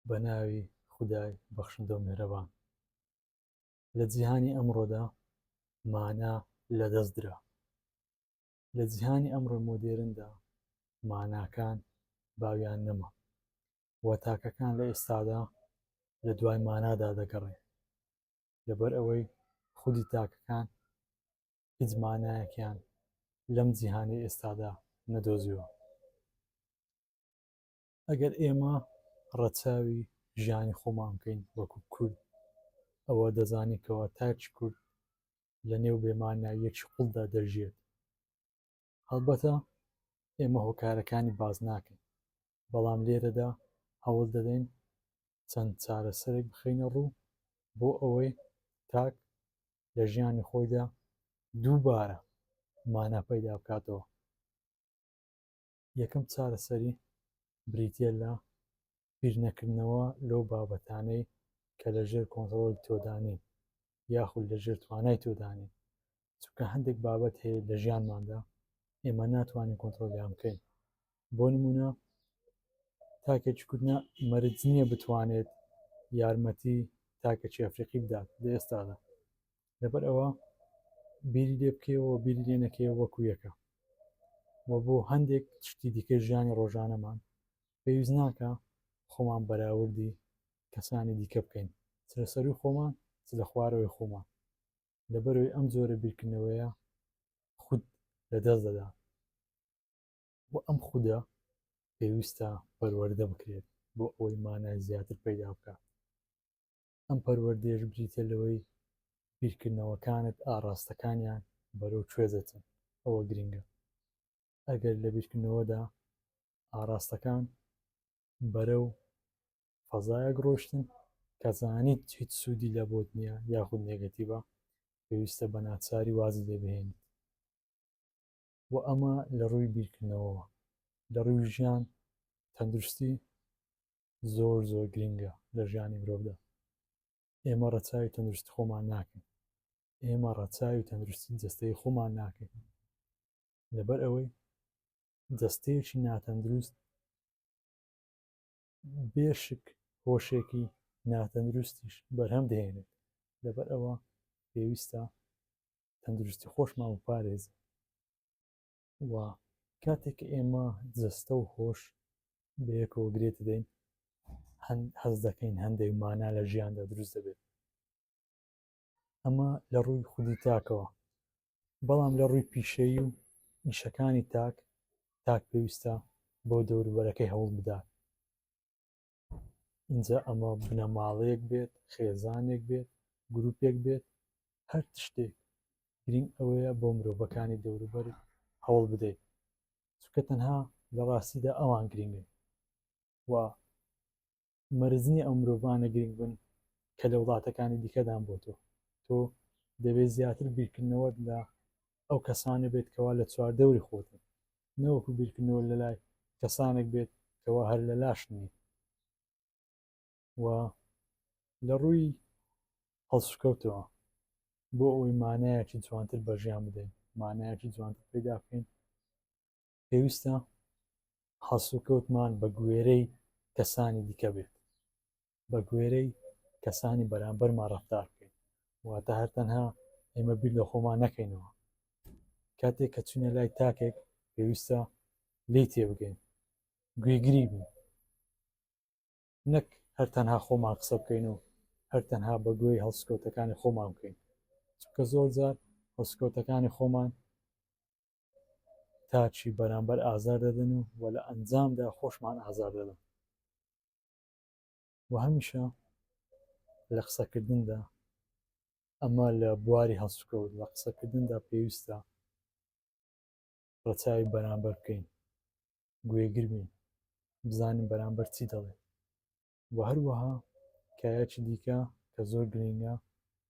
بە ناوی خودای بەخشندە و میهرەبان. لە جیهانی ئەمڕۆدا مانا لەدەست درا. لە جیهانی ئەمڕۆی مۆدێرندا ماناکان باویان نەما و تاکەکان لە ئێستادا لە دوای مانادا دەگەڕێن. لەبەر ئەوەی خودی تاکەکان هیچ مانایەکیان لەم جیهانی ئێستادا نەدۆزیوە. ئەگەر ئێمە ڕەچاوی ژیانی خۆمان بکەین وەکو کورد ئەوە دەزانین کەوا تاکی کورد لە نێو بێماناییەکی قوڵدا دەژیێت. هەڵبەتە ئێمە هۆکارەکانی باس ناکەین، بەڵام لێرەدا هەوڵ دەدەین چەند چارەسەرێک بخەینە ڕوو بۆ ئەوەی تاک لە ژیانی خۆیدا دووبارە مانا پەیدا بکاتەوە. یەکەم چارەسەری بریتییە لە بیرنەکردنەوە لەو بابەتانەی کە لە ژێر کۆنتڕۆڵی تۆدا نین یاخود لە ژێر توانای تۆدا نین، چونکە هەندێک بابەت هەیە لە ژیانماندا ئێمە ناتوانین کۆنتڕۆڵیان بکەین. بۆ نمونە تاکێکی کورد مەرج نییە بتوانێت یارمەتی تاکێکی ئەفریقی بدات لە ئێستادا، لەبەر ئەوە بیری لێ بکەیەوە بیری لێ نەکەیەوە وەکو یەکە. و بۆ هەندێک شتی دیکە ژیانی ڕۆژانەمان پێویست ناکە خۆمان بەراوردی کەسانی دیکە بکەین، چ لە سەروی خۆمان چ لە خوارەوەی خۆمان. لەبەرەوەی ئەم جۆرە بیرکردنەوەیە خود لەدەست دەدات و ئەم خودە پێویستە پەروەردە بکرێت بۆ ئەوەی مانای زیاتر پەیدا بکات. ئەم پەروەردەیەش بریتیە لەوەی بیرکردنەوەکانت ئاڕاستەکانیان بەرەو کوێ دەچن، ئەوە گرنگە. ئەگەر لە بیرکردنەوەدا ئاڕاستەکان بەرەو فەزایەک ڕۆشتن کە زانیت هیچ سوودی لە بۆت نییە یاخود نێگەتیڤە، پێویستە بە ناچاری وازی لێ بهێنیت. و ئەمە لە ڕووی بیرکردنەوەوە. لە ڕووی ژیان تەندروستی زۆر زۆر گرنگە لە ژیانی مرۆڤدا. ئێمە ڕەچاوی تەندروستی خۆمان ناکەین، ئێمە ڕەچاوی تەندروستی جەستەی خۆمان ناکەین، لەبەر ئەوەی جەستەیەکی ناتەندروست بێشک هۆشێکی ناتەندروستیش بەرهەم دەهێنێت. لەبەر ئەوە پێویستە تەندروستی خۆشمان بپارێزین. و کاتێک کە ئێمە جەستە و هۆش بەیەکەوە گرێ دەدەین، هەست دەکەین هەندێک مانا لە ژیاندا دروست دەبێت. ئەمە لە ڕووی خودی تاکەوە، بەڵام لە ڕووی پیشەیی و ئیشەکانی تاک، تاک پێویستە بۆ دەوروبەرەکەی هەوڵ بدات. ئینجا ئەمە بنەماڵەیەک بێت، خێزانێک بێت، گروپێک بێت، هەر تشتێک، گرینگ ئەوەیە بۆ مرۆڤەکانی دەوروبەر هەوڵ بدەیت، چونکە تەنها لە ڕاستیدا ئەوان گرینگن و مەرج نییە ئەو مرۆڤانە گرینگ بن کە لە وڵاتەکانی دیکەدان بۆ تۆ. تۆ دەبێت زیاتر بیرکردنەوەت لە ئەو کەسانە بێت کەوا لە چواردەوری خۆتن، نەوەکو بیرکردنەوە لە لای کەسانێک بێت کەوا هەر لە لاش نین. و لە ڕووی هەڵسوکەوتەوە بۆ ئەوەی مانایەکی جوانتر بە ژیان بدەین، مانایەکی جوانتر پەیدا بکەین، پێویستە هەڵسوکەوتمان بە گوێرەی کەسانی دیکە بێت، بە گوێرەی کەسانی بەرامبەرمان ڕەفتار بکەین. واتە هەر تەنها ئێمە بیر لە خۆمان نەکەینەوە. کاتێک کە چوینە لای تاکێک پێویستە لێی تێبگەین، گوێگری بین، نەک هەر تەنها خۆمان قسە بکەین و هەر تەنها بە گوێی هەڵسوکەوتەکانی خۆمان بکەین، چونکە زۆر جار هەڵسوکەوتەکانی خۆمان تاکی بەرامبەر ئازار دەدەن و وە لە ئەنجامدا خۆشمان ئازار دەدەن. و هەمیشە لە قسەکردندا، ئەمە لە بواری هەڵسوکەوت، لە قسەکردندا پێویستە ڕەچاوی بەرامبەر بکەین، گوێگر بین، بزانین بەرامبەر چی دەڵێت. و هەروەها کایەکی دیکە کە زۆر گرنگە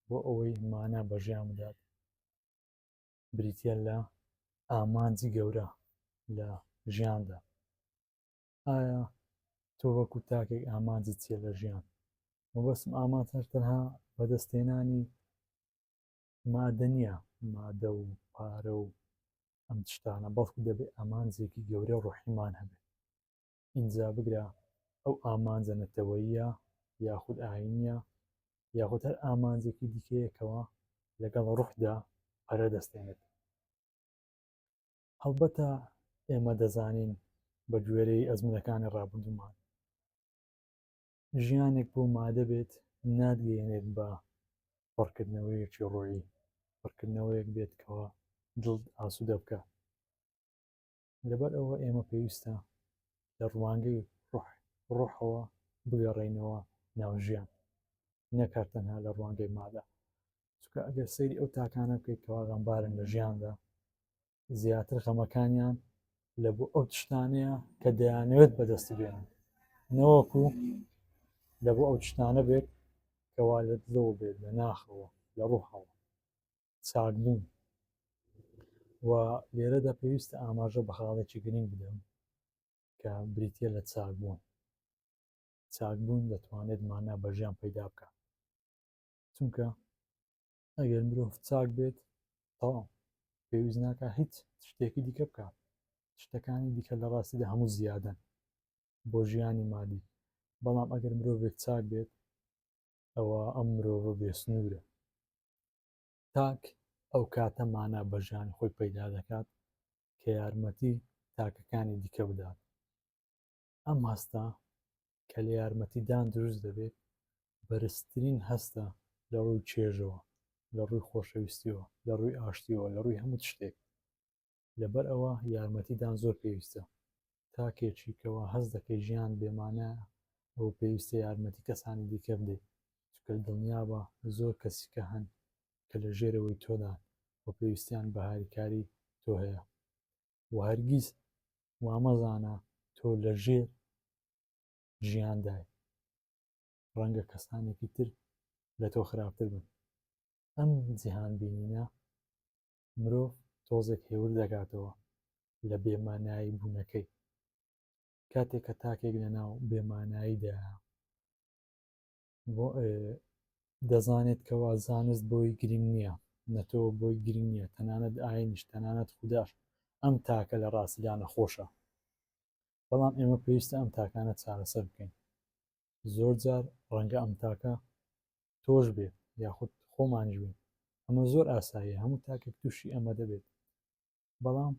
بۆ ئەوەی مانا بە ژیان بدات، بریتییە لە ئامانجی گەورە لە ژیاندا. ئایا تۆ وەکو تاکێک ئامانجت چییە لە ژیان؟ مەبەستم ئامانج هەر تەنها بەدەستهێنانی مادە نییە، مادە و پارە و ئەم شتانە، بەڵکو دەبێت ئامانجێکی گەورە ڕۆحیمان هەبێت. ئینجا بگرە. ئەو ئامانجە نەتەوەییە یاخود ئاینیە یاخود هەر ئامانجێکی دیکەیەکەوە لەگەڵ ڕوحدا پەرە دەستێنێت. هەڵبەتە ئێمە دەزانین بە گوێرەی ئەزمونەکانی ڕابردوومان ژیانێک بۆ مادە بێت ناتگەیەنێت بە پڕکردنەوەیەکی ڕۆیی، پڕکردنەوەیەک بێت کەوا دڵت ئاسوودە بکات. لەبەر ئەوە ئێمە پێویستە لە ڕوانگەی ڕۆح ڕۆحەوە بگەڕێینەوە ناو ژیان نەک هەر تەنها لە ڕوانگەی مادە چونکە ئەگەر سەیری ئەو تاکانە بکەیت کەوا غەمبارن لە ژیاندا زیاتر غەمەکانیان لە بۆ ئەو شتانەیە کە دەیانەوێت بەدەستی بێنن نەوەکو لە بۆ ئەو شتانە بێت کەوا لە دڵەوە بێت لە ناخەوە لە ڕوحەوە چاکبوون و لێرەدا پێویستە ئاماژە بە خاڵێکی گرنگ بدەم کە بریتە لە چاکبوون چاکبوون دەتوانێت مانا بە ژیان پەیدا بکات چونکە ئەگەر مرۆڤ چاک بێت تەواو پێویست ناکە هیچ شتێکی دیکە بکات شتەکانی دیکە لە ڕاستیدا هەموو زیادەن بۆ ژیانی مادی بەڵام ئەگەر مرۆڤێک چاک بێت ئەوە ئەم مرۆڤە بێسنوورە تاک ئەو کاتە مانا بە ژیانی خۆی پەیدا دەکات کە یارمەتی تاکەکانی دیکە بدات. ئەم هەستە کە لە یارمەتیدان دروست دەبێت، بەرزترین هەستە لە ڕووی چێژەوە، لە ڕووی خۆشەویستیەوە، لە ڕووی ئاشتیەوە، لە ڕووی هەموو شتێک. لەبەر ئەوە یارمەتیدان زۆر پێویستە. تاکێکی کەوا هەست دەکەی ژیان بێمانایە، ئەوە پێویستە یارمەتی کەسانی دیکە بدەیت، چونکە دڵنیابە زۆر کەسی کە هەن کە لە ژێرەوەی تۆدان و پێویستیان بە هاریکاری تۆ هەیە و هەرگیز وامەزانە تۆ لە ژێر ژیاندای، ڕەنگە کەسانێکی تر لە تۆ خراپتر بن. ئەم جیهانبینینە مرۆڤ تۆزێک هێور دەکاتەوە لە بێمانایی بوونەکەی. کاتێک کە تاکێک لەناو بێماناییدایە بۆ دەزانێت کەوا زانست بۆی گرنگ نییە، نەتەوە بۆی گرنگ نییە، تەنانەت ئاینیش، تەنانەت خوداش. ئەم تاکە لە ڕاستیدا نەخۆشە. بەڵام ئێمە پێویستە ئەم تاکانە چارەسەر بکەین. زۆر جار ڕەنگە ئەم تاکە تۆش بێت یاخود خۆمانیش بین. ئەمە زۆر ئاساییە، هەموو تاکێک تووشی ئەمە دەبێت. بەڵام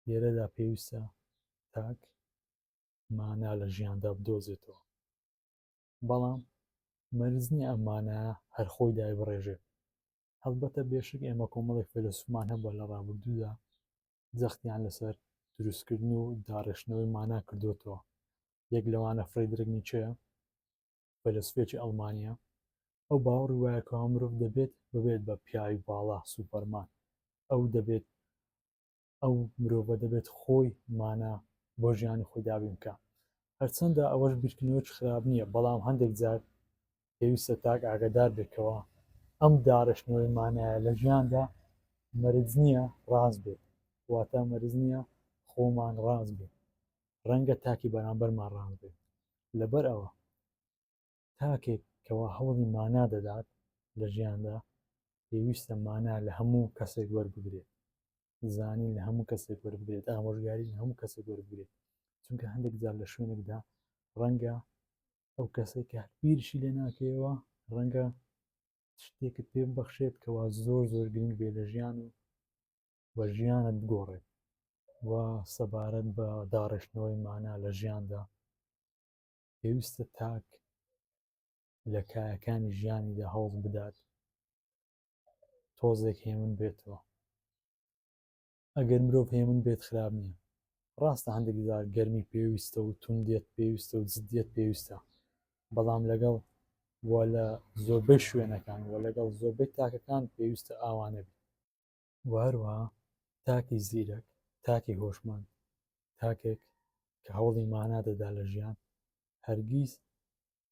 لێرەدا پێویستە تاک مانا لە ژیاندا بدۆزێتەوە. بەڵام مەرج نییە ئەم مانایە هەر خۆی دایبڕێژێت. هەڵبەتە بێشک ئێمە کۆمەڵێک فەیلەسوفمان هەبووە لە ڕابردوودا جەختیان لەسەر دروستکردن و داڕێژتنەوەی مانا کردووەتەوە. یەک لەوانە فریدریک نیچەیە، فەیلەسوفێکی ئەڵمانییە. ئەو باوەڕی وایە کەوا مرۆڤ دەبێت ببێت بە پیاوی باڵا، سوپەرمان. ئەو دەبێت ئەو مرۆڤە دەبێت خۆی مانا بۆ ژیانی خۆی دابین بکا. هەرچەندە ئەوەش بیرکردنەوەیەکی خراپ نییە، بەڵام هەندێک جار پێویستە تاک ئاگادار بێت کەوا ئەم داڕشتنەوەی مانایە لە ژیاندا مەرج نییە ڕاست بێت، واتە مەرج نییە خۆمان ڕاست بێت، ڕەنگە تاکی بەرامبەرمان ڕاست بێت. لەبەر ئەوە تاکێک کەوا هەوڵی مانا دەدات لە ژیاندا پێویستە مانا لە هەموو کەسێک وەربگرێت، زانین لە هەموو کەسێک وەربگرێت، ئامۆژگاری لە هەموو کەسێک وەربگرێت، چونکە هەندێک جار لە شوێنێکدا ڕەنگە ئەو کەسێک کە بیرشی لێ ناکەیەوە ڕەنگە شتێکت پێ ببەخشێت کەوا زۆر زۆر گرنگ بێ لە ژیان و و ژیانت بگۆڕێت. و سەبارەت بە داڕشتنەوەی مانا لە ژیاندا پێویستە تاک لە کایەکانی ژیانیدا هەوڵ بدات تۆزێک هێمن بێتەوە. ئەگەر مرۆڤ هێمن بێت خراپ نییە. ڕاستە هەندێک جار گەرمی پێویستە و توندیت پێویستە و جدیت پێویستە، بەڵام لەگەڵ و لە زۆربەی شوێنەکان و لەگەڵ زۆربەی تاکەکان پێویستە ئاوانە بیت. و هەروەها تاکی زیرەک، تاکی هۆشمەند، تاکێک کە هەوڵی مانا دەدا لە ژیان، هەرگیز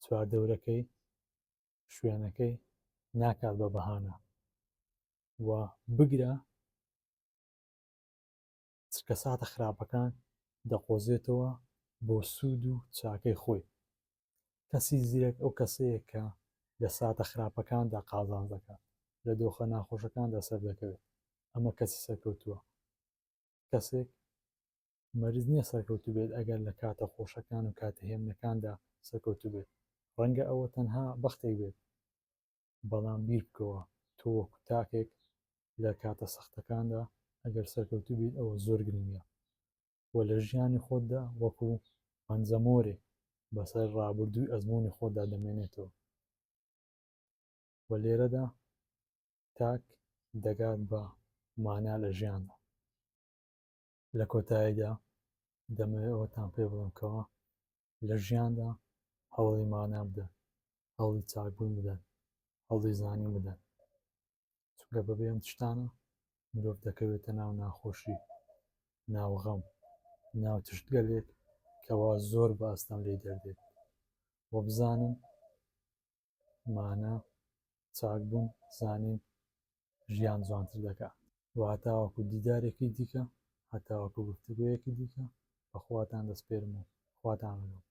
چواردەورەکەی، شوێنەکەی ناکات بە بەهانە و بگرە چرکەساتە خراپەکان دەقۆزێتەوە بۆ سوود و چاکەی خۆی. کەسی زیرەک ئەو کەسەیە کە لە ساتە خراپەکاندا قازانج دەکات، لە دۆخە ناخۆشەکاندا سەردەکەوێت. ئەمە کەسی سەرکەوتووە. کەسێک. مەرج نییە سەرکەوتوو بێت ئەگەر لە کاتە خۆشەکان و کاتە هێمنەکاندا سەرکەوتوو بێت. ڕەنگە ئەوە تەنها بەختێک بێت، بەڵام بیر بکەوە تۆ وەکو تاکێک لە کاتە سەختەکاندا ئەگەر سەرکەوتوو بیت ئەوە زۆر گرنگە و لە ژیانی خۆتدا وەکو پەنجەمۆرێک بەسەر ڕابردووی ئەزموونی خۆتدا دەمێنێتەوە و لێرەدا تاک دەگات بە مانا لە ژیاندا. لە کۆتاییدا دەمەوێت ئەوەتان پێ بڵێم کەوا لە ژیاندا هەوڵی مانا بدەن، هەوڵی چاکبوون بدەن، هەوڵی زانین بدەن، چونکە بەبێ ئەم شتانە مرۆڤ دەکەوێتە ناو ناخۆشی، ناو غەم، ناو تشتگەلێک کەوا زۆر بە ئەستەم لێی دەردێت. وە بزانن مانا، چاکبوون، زانین ژیان جوانتر دەکات. و هەتاوەکو دیدارێکی دیکە، هەتاوەکو گفتوگۆیەکی دیکە، بە خواتان دەسپێرم و خواتان لەگەڵ.